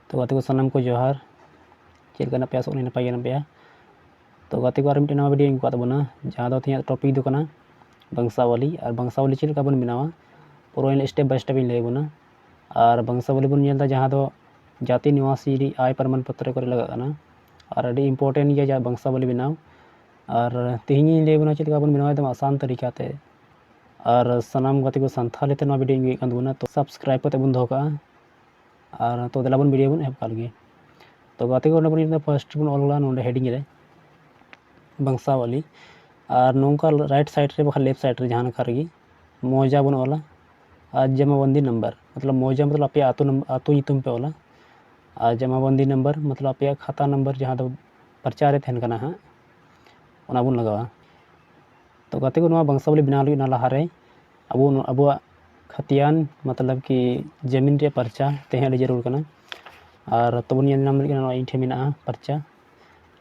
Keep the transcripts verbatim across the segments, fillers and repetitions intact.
ᱛᱚ ᱜᱟᱛᱮ ᱠᱚ ᱥᱟᱱᱟᱢ ᱠᱚ ᱡᱚᱦᱟᱨ᱾ ᱪᱮᱫ ᱞᱮᱠᱟ ᱦᱮᱱᱟᱜ ᱯᱮᱭᱟ? ᱟᱥᱚᱜ ᱠᱟᱹᱱᱟᱹᱧ ᱱᱟᱯᱟᱭ ᱜᱮ ᱦᱮᱱᱟᱜ ᱯᱮᱭᱟ᱾ ᱛᱚ ᱜᱟᱛᱮ ᱠᱚ ᱟᱨ ᱢᱤᱫᱴᱮᱱ ᱱᱟᱣᱟ video ᱤᱧ ᱟᱹᱜᱩ ᱠᱟᱜ ᱛᱟᱵᱚᱱᱟ, ᱡᱟᱦᱟᱸ ᱫᱚ ᱛᱮᱦᱮᱧᱟᱜ topic ᱫᱚ ᱠᱟᱱᱟ ᱵᱚᱝᱥᱟᱵᱚᱞᱤ᱾ ᱟᱨ ᱵᱚᱝᱥᱟᱵᱚᱞᱤ ᱪᱮᱫ ᱞᱮᱠᱟ ᱵᱚᱱ ᱵᱮᱱᱟᱣᱟ, ᱯᱩᱨᱟᱹ step by step ᱤᱧ ᱞᱟᱹᱭ ᱟᱵᱚᱱᱟ᱾ ᱟᱨ ᱵᱚᱝᱥᱟᱵᱚᱞᱤ ᱵᱚᱱ ᱧᱮᱞ ᱮᱫᱟ, ᱡᱟᱦᱟᱸ ᱫᱚ ᱡᱟᱹᱛᱤ ᱱᱤᱵᱟᱥᱤ ᱟᱭ ᱯᱨᱚᱢᱟᱱ ᱯᱚᱛᱨᱚ ᱠᱚᱨᱮ ᱞᱟᱜᱟᱜ ᱠᱟᱱᱟ᱾ ᱟᱨ ᱟᱹᱰᱤ important ᱜᱮᱭᱟ ᱡᱟ ᱵᱚᱝᱥᱟᱵᱚᱞᱤ ᱵᱮᱱᱟᱣ᱾ ᱟᱨ ᱛᱮᱦᱮᱧ ᱤᱧ ᱞᱟᱹᱭ ᱟᱵᱚᱱᱟ ᱪᱮᱫ ᱞᱮᱠᱟ ᱵᱚᱱ ᱵᱮᱱᱟᱣᱟ ᱮᱠᱫᱚᱢ ᱟᱥᱟᱱ ᱛᱟᱹᱨᱤᱠᱟ ᱛᱮ᱾ ᱟᱨ ᱥᱟᱱᱟᱢ ᱜᱟᱛᱮ ᱠᱚ ᱥᱟᱱᱛᱷᱟᱞᱤ ᱛᱮ ᱱᱚᱣᱟ video ᱤᱧ ᱟᱹᱜᱩᱭᱮᱫ ᱠᱟᱱ ᱛᱟᱵᱚᱱᱟ, ᱛᱚ subscribe ᱠᱟᱛᱮ ᱵᱚᱱ ᱫᱚᱦᱚ ᱠᱟᱜᱼᱟ᱾ ᱟᱨ ᱛᱚ ᱫᱮᱞᱟ ᱵᱚᱱ video ᱵᱚᱱ ᱮᱦᱚᱵ ᱠᱟᱜ ᱞᱮᱜᱮ᱾ ᱛᱚ ᱜᱟᱛᱮ ᱠᱚ, ᱚᱸᱰᱮ ᱵᱚᱱ ᱧᱮᱞ ᱮᱫᱟ, first ᱵᱚᱱ ᱚᱞᱟ ᱱᱚᱰᱮ heading ᱨᱮ ᱵᱚᱝᱥᱟᱵᱚᱞᱤ, ᱟᱨ ᱱᱚᱝᱠᱟ right side ᱨᱮ ᱵᱟᱠᱷᱟᱱ left side ᱨᱮ ᱡᱟᱦᱟᱸ ᱱᱟᱠᱷᱟ ᱨᱮᱜᱮ ᱢᱚᱦᱡᱟ ᱵᱚᱱ ᱚᱞᱟ᱾ ᱟᱨ ᱡᱚᱢᱟᱵᱚᱱᱫᱤ number, ᱢᱚᱛᱞᱚᱵ ᱢᱚᱦᱡᱟ ᱢᱚᱛᱞᱚᱵ ᱟᱯᱮᱭᱟᱜ ᱟᱹᱛᱩ ᱱᱚᱢ-, ᱟᱹᱛᱩ ᱧᱩᱛᱩᱢ ᱯᱮ ᱚᱞᱟ᱾ ᱟᱨ ᱡᱚᱢᱟᱵᱚᱱᱫᱤ number ᱢᱚᱛᱞᱚᱵ ᱟᱯᱮᱭᱟᱜ ᱠᱷᱟᱛᱟ number ᱡᱟᱦᱟᱸ ᱫᱚ ᱯᱟᱨᱪᱟ ᱨᱮ ᱛᱟᱦᱮᱱ ᱠᱟᱱᱟ ᱦᱟᱸᱜ, ᱚᱱᱟ ᱵᱚᱱ ᱞᱟᱜᱟᱣᱟ᱾ ᱛᱚ ᱜᱟᱛᱮ ᱠᱚ, ᱱᱚᱣᱟ ᱵᱚᱝᱥᱟᱵᱚᱞᱤ ᱵᱮᱱᱟᱣ ᱞᱟᱹᱜᱤᱫ ᱚᱱᱟ ᱞᱟᱦᱟᱨᱮ ᱟᱵᱚ ᱱᱚ-, ᱟᱵᱚᱣᱟᱜ ᱠᱷᱟᱛᱤᱭᱟᱱ ᱢᱚᱛᱞᱚᱵ ᱠᱤ ᱡᱟᱢᱤᱱ ᱨᱮᱭᱟᱜ ᱯᱟᱨᱪᱟ ᱛᱟᱦᱮᱸ ᱟᱹᱰᱤ ᱡᱟᱹᱨᱩᱲ ᱠᱟᱱᱟ᱾ ᱟᱨ ᱛᱚᱵᱚᱱ ᱧᱮᱞ ᱧᱟᱢ ᱫᱟᱲᱮᱭᱟᱜ ᱠᱟᱱᱟ, ᱱᱚᱣᱟ ᱤᱧ ᱴᱷᱮᱱ ᱢᱮᱱᱟᱜᱼᱟ ᱯᱟᱨᱪᱟ᱾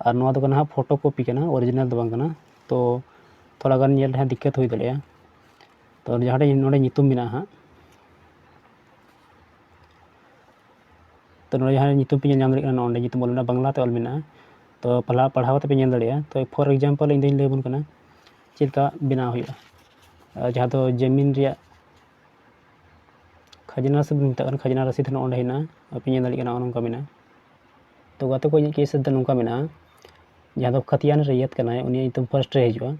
ᱟᱨ ᱱᱚᱣᱟ ᱫᱚ ᱠᱟᱱᱟ ᱦᱟᱸᱜ photocopy ᱠᱟᱱᱟ, original ᱫᱚ ᱵᱟᱝ ᱠᱟᱱᱟ᱾ ᱛᱚ ᱛᱷᱚᱲᱟ ᱜᱟᱱ ᱧᱮᱞ ᱨᱮᱦᱚᱸ ᱫᱤᱠᱠᱟᱛ ᱦᱩᱭ ᱫᱟᱲᱮᱭᱟᱜᱼᱟ᱾ ᱛᱚ ᱡᱟᱦᱟᱸ ᱨᱮ ᱱᱚᱰᱮ ᱧᱩᱛᱩᱢ ᱢᱮᱱᱟᱜᱼᱟ ᱦᱟᱸᱜ, ᱛᱚ ᱱᱚᱰᱮ ᱡᱟᱦᱟᱸ ᱧᱩᱛᱩᱢ ᱯᱮ ᱧᱮᱞ ᱧᱟᱢ ᱫᱟᱲᱮᱭᱟᱜ ᱠᱟᱱᱟ, ᱱᱚᱰᱮ ᱧᱩᱛᱩᱢ ᱚᱞ ᱢᱮᱱᱟᱜᱼᱟ, ᱵᱟᱝᱞᱟ ᱛᱮ ᱚᱞ ᱢᱮᱱᱟᱜᱼᱟ᱾ ᱛᱚ ᱯᱟᱲᱦᱟᱣ, ᱯᱟᱲᱦᱟᱣ ᱠᱟᱛᱮ ᱯᱮ ᱧᱮᱞ ᱫᱟᱲᱮᱭᱟᱜᱼᱟ᱾ ᱛᱚ for example ᱤᱧ ᱫᱚᱧ ᱞᱟᱹᱭ ᱟᱵᱚᱱ ᱠᱟᱱᱟ ᱪᱮᱫ ᱞᱮᱠᱟ ᱵᱮᱱᱟᱣ ᱦᱩᱭᱩᱜᱼᱟ᱾ ᱟᱨ ᱡᱟᱦᱟᱸ ᱫᱚ ᱡᱟᱢᱤᱱ ᱨᱮᱭᱟᱜ ᱠᱷᱟᱡᱽᱱᱟ ᱨᱟᱹᱥᱤᱫ ᱵᱚᱱ ᱢᱮᱛᱟᱜ ᱠᱟᱱᱟ, ᱠᱷᱟᱡᱽᱱᱟ ᱨᱟᱹᱥᱤᱫ ᱦᱚᱸ ᱱᱚᱰᱮ ᱦᱮᱱᱟᱜᱼᱟ, ᱟᱯᱮ ᱧᱮᱞ ᱫᱟᱲᱮᱭᱟᱜ ᱠᱟᱱᱟ, ᱱᱚᱜᱼᱚ ᱱᱚᱝᱠᱟ ᱢᱮᱱᱟᱜᱼᱟ᱾ ᱛᱚ ᱜᱟᱛᱮ ᱠᱚ, ᱤᱧᱟᱹᱜ case ᱨᱮᱫᱚ ᱱᱚᱝᱠᱟ ᱢᱮᱱᱟᱜᱼᱟ, ᱡᱟᱦᱟᱸ ᱫᱚ ᱠᱷᱟᱛᱤᱭᱟᱱ ᱨᱮᱭᱟᱛ ᱠᱟᱱᱟᱭ, ᱩᱱᱤᱭᱟᱜ ᱧᱩᱛᱩᱢ first ᱨᱮ ᱦᱤᱡᱩᱜᱼᱟ᱾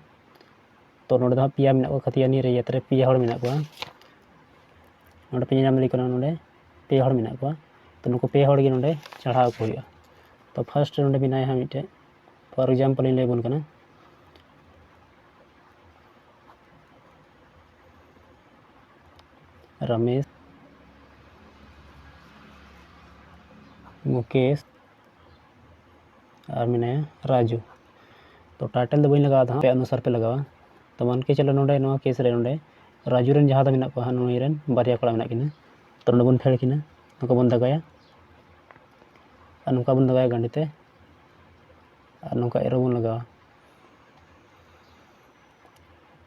ᱛᱚ ᱱᱚᱰᱮ ᱫᱚ ᱦᱟᱸᱜ ᱯᱮᱭᱟ ᱢᱮᱱᱟᱜ ᱠᱚᱣᱟ, ᱠᱷᱟᱛᱤᱭᱟᱱᱤ ᱨᱮᱭᱟᱛ ᱨᱮ ᱯᱮᱭᱟ ᱦᱚᱲ ᱢᱮᱱᱟᱜ ᱠᱚᱣᱟ᱾ ᱱᱚᱰᱮ ᱯᱮ ᱧᱮᱞ ᱧᱟᱢ ᱫᱟᱲᱮᱭᱟᱜ ᱠᱟᱱᱟ, ᱱᱚᱰᱮ ᱯᱮ ᱦᱚᱲ ᱢᱮᱱᱟᱜ ᱠᱚᱣᱟ᱾ ᱛᱚ ᱱᱩᱠᱩ ᱯᱮ ᱦᱚᱲ ᱜᱮ ᱱᱚᱰᱮ ᱪᱟᱲᱦᱟᱣ ᱟᱠᱚ ᱦᱩᱭᱩᱜᱼᱟ᱾ ᱛᱚ first ᱨᱮ ᱱᱚᱰᱮ ᱢᱮᱱᱟᱭᱟ ᱦᱟᱸᱜ ᱢᱤᱫᱴᱮᱡ, for example ᱤᱧ ᱞᱟᱹᱭ ᱟᱵᱚᱱ ᱠᱟᱱᱟ, ᱨᱟᱢᱮᱥ, ᱢᱩᱠᱮᱥ, ᱟᱨ ᱢᱮᱱᱟᱭᱟ ᱨᱟᱡᱩ᱾ ᱛᱚ title ᱫᱚ ᱵᱟᱹᱧ ᱞᱟᱜᱟᱣ ᱫᱟ ᱦᱟᱸᱜ, ᱟᱯᱮ ᱚᱱᱩᱥᱟᱨ ᱯᱮ ᱞᱟᱜᱟᱣᱟ᱾ ᱛᱚ ᱢᱟᱱ ᱠᱮ ᱪᱚᱞᱚ, ᱱᱚᱰᱮ ᱱᱚᱣᱟ case ᱨᱮ ᱱᱚᱰᱮ ᱨᱟᱡᱩ ᱨᱮᱱ ᱡᱟᱦᱟᱸ ᱫᱚ ᱢᱮᱱᱟᱜ ᱠᱚᱣᱟ ᱦᱟᱸᱜ, ᱱᱩᱭ ᱨᱮᱱ ᱵᱟᱨᱭᱟ ᱠᱚᱲᱟ ᱢᱮᱱᱟᱜ ᱠᱤᱱᱟ᱾ ᱛᱚ ᱱᱚᱰᱮ ᱵᱚᱱ ᱯᱷᱮᱰ ᱠᱤᱱᱟ, ᱱᱚᱝᱠᱟ ᱵᱚᱱ ᱫᱟᱜᱟᱭᱟ, ᱟᱨ ᱱᱚᱝᱠᱟ ᱵᱚᱱ ᱫᱟᱜᱟᱭᱟ ᱜᱟᱸᱰᱮ ᱛᱮ, ᱟᱨ ᱱᱚᱝᱠᱟ arrow ᱵᱚᱱ ᱞᱟᱜᱟᱣᱟ᱾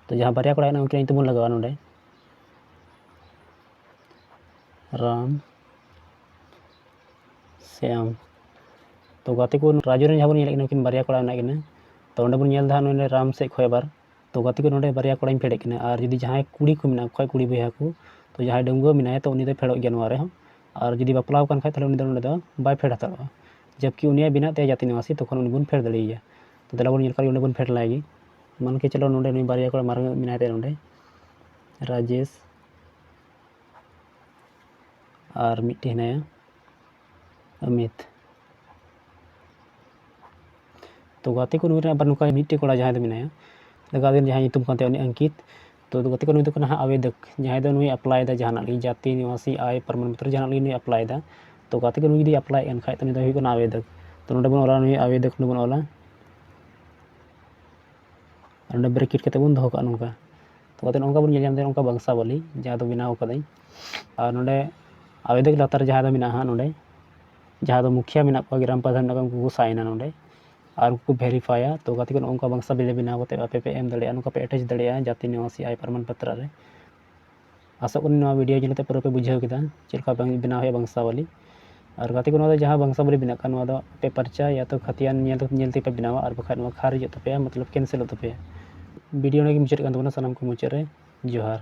ᱛᱚ ᱡᱟᱦᱟᱸ ᱵᱟᱨᱭᱟ ᱠᱚᱲᱟ ᱦᱮᱱᱟᱜ ᱩᱱᱠᱤᱱᱟᱜ ᱧᱩᱛᱩᱢ ᱵᱚᱱ ᱞᱟᱜᱟᱣᱟ ᱱᱚᱰᱮ, ᱨᱟᱢ, ᱪᱮᱫ ᱟᱢ? ᱛᱚ ᱜᱟᱛᱮ ᱠᱚ, ᱨᱟᱡᱩ ᱨᱮᱱ ᱡᱟᱦᱟᱸ ᱵᱚᱱ ᱧᱮᱞᱮᱫ ᱠᱤᱱᱟ, ᱩᱱᱠᱤᱱ ᱵᱟᱨᱭᱟ ᱠᱚᱲᱟ ᱢᱮᱱᱟᱜ ᱠᱤᱱᱟ᱾ ᱛᱚ ᱚᱸᱰᱮ ᱵᱚᱱ ᱧᱮᱞ ᱮᱫᱟ ᱦᱟᱸᱜ ᱱᱩᱭ ᱨᱟᱢ ᱥᱮᱫ ᱠᱷᱚᱱ ᱟᱵᱟᱨ᱾ ᱛᱚ ᱜᱟᱛᱮ ᱠᱚ, ᱱᱚᱸᱰᱮ ᱵᱟᱨᱭᱟ ᱠᱚᱲᱟᱧ ᱯᱷᱮᱰᱮᱫ ᱠᱤᱱᱟ, ᱟᱨ ᱡᱩᱫᱤ ᱡᱟᱦᱟᱸᱭ ᱠᱩᱲᱤ ᱠᱚ ᱢᱮᱱᱟᱜ ᱠᱚ ᱠᱷᱟᱡ, ᱠᱩᱲᱤ ᱵᱚᱭᱦᱟ ᱠᱚ, ᱛᱚ ᱡᱟᱦᱟᱸᱭ ᱰᱟᱺᱜᱩᱣᱟᱹ ᱢᱮᱱᱟᱭᱟ, ᱛᱚ ᱩᱱᱤ ᱫᱚᱭ ᱯᱷᱮᱰᱚᱜ ᱜᱮᱭᱟ ᱱᱚᱣᱟ ᱨᱮᱦᱚᱸ᱾ ᱟᱨ ᱡᱩᱫᱤ ᱵᱟᱯᱞᱟ ᱟᱠᱟᱱ ᱠᱷᱟᱡ, ᱛᱟᱦᱚᱞᱮ ᱩᱱᱤ ᱫᱚ ᱱᱚᱸᱰᱮ ᱫᱚ ᱵᱟᱭ ᱯᱷᱮᱰ ᱦᱟᱛᱟᱲᱚᱜᱼᱟ᱾ ᱡᱚᱵᱠᱤ ᱩᱱᱤᱭᱟᱜ ᱵᱮᱱᱟᱜ ᱛᱟᱭᱟ ᱡᱟᱹᱛᱤ ᱱᱤᱵᱟᱥᱤ, ᱛᱚᱠᱷᱚᱱ ᱩᱱᱤ ᱵᱚᱱ ᱯᱷᱮᱰ ᱫᱟᱲᱮᱭᱟᱭᱟ᱾ ᱛᱚ ᱫᱮᱞᱟ ᱵᱚᱱ ᱧᱮᱞ ᱠᱟᱜ ᱜᱮ, ᱩᱱᱤ ᱵᱚᱱ ᱯᱷᱮᱰ ᱞᱟᱭ ᱜᱮ᱾ ᱢᱟᱱ ᱠᱮ ᱪᱚᱞᱚ, ᱱᱚᱸᱰᱮ ᱱᱩᱭ ᱵᱟᱨᱭᱟ ᱠᱚᱲᱟ ᱢᱟᱨᱟᱝ ᱧᱚᱜ ᱢᱮᱱᱟᱭ ᱛᱟᱭᱟ ᱱᱚᱸᱰᱮ, ᱨᱟᱡᱮᱥ ᱟᱨ ᱢᱤᱫᱴᱮᱱ ᱦᱮᱱᱟᱭᱟ ᱚᱢᱤᱛ᱾ ᱛᱚ ᱜᱟᱛᱮ ᱠᱚ, ᱱᱩᱭ ᱨᱮᱱ ᱟᱵᱟᱨ ᱱᱚᱝᱠᱟ ᱢᱤᱫᱴᱮᱡ ᱠᱚᱲᱟ ᱡᱟᱦᱟᱸᱭ ᱫᱚ ᱢᱮᱱᱟᱭᱟ, ᱞᱟᱜᱟᱣ ᱫᱤᱱ ᱡᱟᱦᱟᱸᱭ ᱧᱩᱛᱩᱢ ᱠᱟᱱ ᱛᱟᱭᱟ ᱩᱱᱤ ᱟᱝᱠᱤᱛ᱾ ᱛᱚ ᱜᱟᱛᱮ ᱠᱚ, ᱱᱩᱭ ᱫᱚ ᱠᱟᱱᱟ ᱦᱟᱸᱜ ᱟᱵᱮᱫᱚᱠ, ᱡᱟᱦᱟᱸᱭ ᱫᱚ ᱱᱩᱭ ᱮᱯᱞᱟᱭ ᱫᱟ ᱡᱟᱦᱟᱱᱟᱜ ᱞᱟᱹᱜᱤᱫ, ᱡᱟᱹᱛᱤ ᱱᱤᱵᱟᱥᱤ, ᱟᱭ ᱯᱨᱚᱢᱟᱱ ᱯᱚᱛᱨᱚ ᱡᱟᱦᱟᱱᱟᱜ ᱞᱟᱹᱜᱤᱫ ᱱᱩᱭ ᱮᱯᱞᱟᱭ ᱫᱟ᱾ ᱛᱚ ᱜᱟᱛᱮ ᱠᱚ, ᱱᱩᱭ ᱡᱩᱫᱤ ᱮᱯᱞᱟᱭᱮᱫ ᱠᱟᱱ ᱠᱷᱟᱡ, ᱛᱚ ᱱᱩᱭ ᱫᱚ ᱦᱩᱭᱩᱜ ᱠᱟᱱᱟ ᱟᱵᱮᱫᱚᱠ᱾ ᱛᱚ ᱱᱚᱸᱰᱮ ᱵᱚᱱ ᱚᱞᱟ, ᱱᱩᱭ ᱟᱵᱮᱫᱚᱠ ᱱᱚᱸᱰᱮ ᱵᱚᱱ ᱚᱞᱟ᱾ ᱟᱨ ᱱᱚᱸᱰᱮ ᱵᱨᱮᱠᱮᱴ ᱠᱟᱛᱮ ᱵᱚᱱ ᱫᱚᱦᱚ ᱠᱟᱜᱼᱟ ᱱᱚᱝᱠᱟ᱾ ᱛᱚ ᱠᱟᱛᱮ ᱱᱚᱝᱠᱟ ᱵᱚᱱ ᱧᱮᱞ ᱧᱟᱢ ᱫᱟᱲᱮᱭᱟᱜᱼᱟ, ᱱᱚᱝᱠᱟ ᱵᱚᱝᱥᱟᱵᱚᱞᱤ ᱡᱟᱦᱟᱸ ᱫᱚ ᱵᱮᱱᱟᱣ ᱠᱟᱫᱟᱹᱧ᱾ ᱟᱨ ᱱᱚᱸᱰᱮ ᱟᱵᱮᱫᱚᱠ ᱞᱟᱛᱟᱨ ᱡᱟᱦᱟᱸ ᱫᱚ ᱢᱮᱱᱟᱜᱼᱟ ᱦᱟᱸᱜ ᱱᱚᱸᱰᱮ, ᱡᱟᱦᱟᱸ ᱫᱚ ᱢᱩᱠᱷᱤᱭᱟᱹ ᱢᱮᱱᱟᱜ ᱠᱚᱣᱟ, ᱜᱨᱟᱢ ᱯᱨᱚᱫᱷᱟᱱ ᱢᱮᱱᱟᱜ ᱠᱚᱣᱟ, ᱩᱱᱠᱩ ᱠᱚ ᱥᱟᱭᱤᱱᱟ ᱱᱚᱸᱰᱮ᱾ ᱟᱨ ᱩᱱᱠᱩ ᱠᱚ ᱵᱷᱮᱨᱤᱯᱷᱟᱭᱟ᱾ ᱛᱚ ᱜᱟᱛᱮ ᱠᱚ, ᱱᱚᱜᱼᱚ ᱱᱚᱝᱠᱟ ᱵᱚᱝᱥᱟᱵᱚᱞᱤ ᱵᱮᱱᱟᱣ ᱠᱟᱛᱮ ᱟᱯᱮ ᱯᱮ ᱮᱢ ᱫᱟᱲᱮᱭᱟᱜᱼᱟ, ᱱᱚᱝᱠᱟ ᱯᱮ ᱮᱴᱮᱪ ᱫᱟᱲᱮᱭᱟᱜᱼᱟ ᱡᱟᱹᱛᱤ ᱱᱤᱵᱟᱥᱤ ᱟᱭ ᱯᱨᱚᱢᱟᱱ ᱯᱚᱛᱨᱚ ᱨᱮ᱾ ᱟᱥᱚᱜ ᱠᱟᱹᱱᱟᱹᱧ ᱱᱚᱣᱟ ᱵᱷᱤᱰᱤᱭᱳ ᱧᱮᱞ ᱠᱟᱛᱮ ᱯᱩᱨᱟᱹ ᱯᱮ ᱵᱩᱡᱷᱟᱹᱣ ᱠᱮᱫᱟ ᱪᱮᱫ ᱞᱮᱠᱟ ᱵᱮᱱ ᱵᱮᱱᱟᱣ ᱦᱩᱭᱩᱜᱼᱟ ᱵᱚᱝᱥᱟᱵᱚᱞᱤ᱾ ᱟᱨ ᱜᱟᱛᱮ ᱠᱚ, ᱱᱚᱣᱟ ᱫᱚ ᱡᱟᱦᱟᱸ ᱵᱚᱝᱥᱟᱵᱚᱞᱤ ᱵᱮᱱᱟᱜ ᱠᱟᱱᱟ, ᱱᱚᱣᱟ ᱫᱚ ᱟᱯᱮ ᱯᱟᱨᱪᱟ ᱭᱟ ᱛᱚ ᱠᱷᱟᱛᱤᱭᱟᱱ ᱧᱮᱞ, ᱧᱮᱞ ᱛᱮᱯᱮ ᱵᱮᱱᱟᱣᱟ, ᱟᱨ ᱵᱟᱠᱷᱟᱡ ᱱᱚᱣᱟ ᱠᱷᱟᱨᱤᱡᱚᱜ ᱛᱟᱯᱮᱭᱟ, ᱢᱚᱛᱞᱚᱵ ᱠᱮᱱᱥᱮᱞᱚᱜ ᱛᱟᱯᱮᱭᱟ᱾ ᱵᱷᱤᱰᱤᱭᱳ ᱱᱚᱸᱰᱮ ᱜᱮ ᱢᱩᱪᱟᱹᱫ ᱠᱟᱱ ᱛᱟᱵᱚᱱᱟ᱾ ᱥᱟᱱᱟᱢ ᱠᱚ ᱢᱩᱪᱟᱹᱫ ᱨᱮ ᱡᱚᱦᱟᱨ᱾